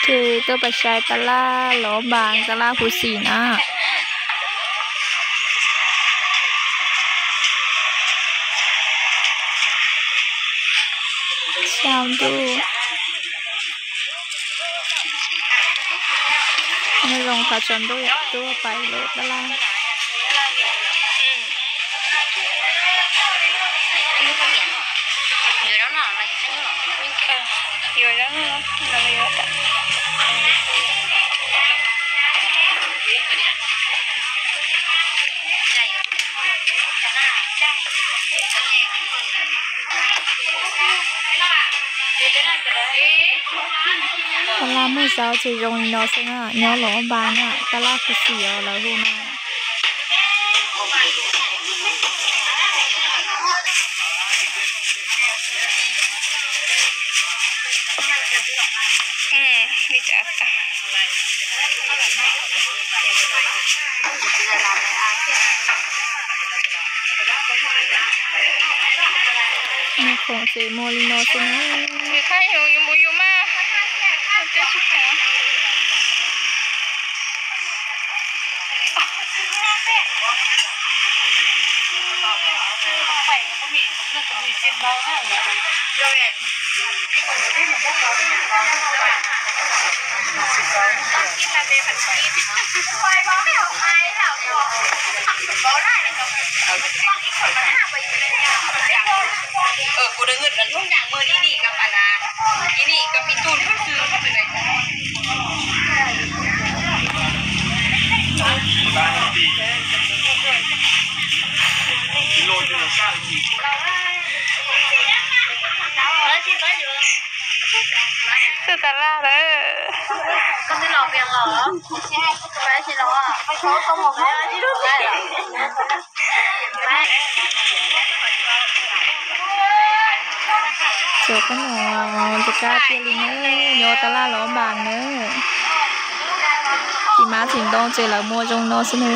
Ces tuaj pais saib tab laj los npas tab laj huv xim na. Xya ntuj. Nyob zoo thov tsaus ntuj yom, tuaj pais lub tab laj. Tab laj muaj zaub ces zoo li no xwb na, nyob los npas na, tab laj huv xim os lawv hu no. Nws khoom ces muag li no xwb na. Nws thaj yus yus mus yus mas. Kuv hnub nyaam muag ib nim kom ib nim kom pib tug hnub xwb. Twb tas laj lawm. Cov qoob los tus kab tiag li na, nyob tab laj los npas na. Txiv hmab txiv ntoo ces lawv muag zoo no xwb na.